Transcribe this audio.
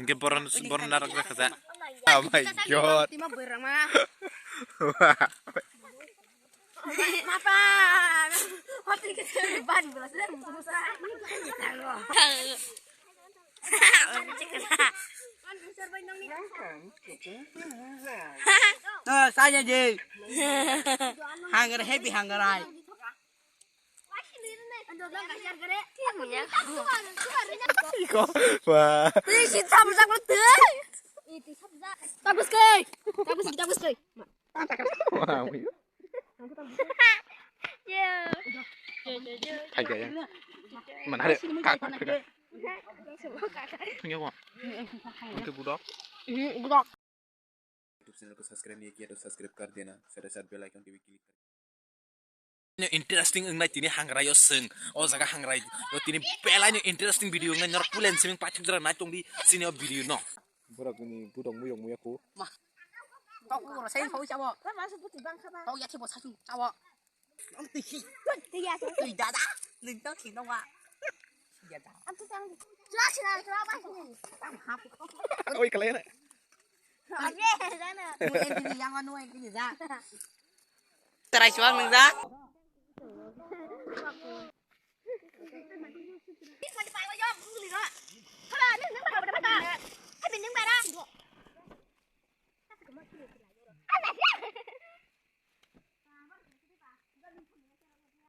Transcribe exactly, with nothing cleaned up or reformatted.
Hingke boron, boron narok jakha ja. Oh my God. Tima berama. Wah. Mapa. Hotel ke sini ban belas dan musa. Nah, saya je. Hanggar happy hanggar ai. Iko, wah. Tagus kai. Tagus, tagus kai. Wah, wih. Hai gaya. Mana ada kak kak kak. Punya wah. Itu budak. Budak. YouTube channel ko subscribe nahi kiya to subscribe kar dena, sare sare bell icon ko bhi click kar. Interesting wngnai tini hangrai o swng. O jaga hangrai o tini belai no interesting video wngnai, norok pulen siming paithak jora nai tongdi sini o video no. Borok ni budok muyok muya ko. Ma. Tok uro sai khau chabo. Tok ya thibo sasu chabo. Twi dada. Nung tok sino wa. Oi kalai na. Nui engkini yang nui engkini ja. Terai suang nung ja.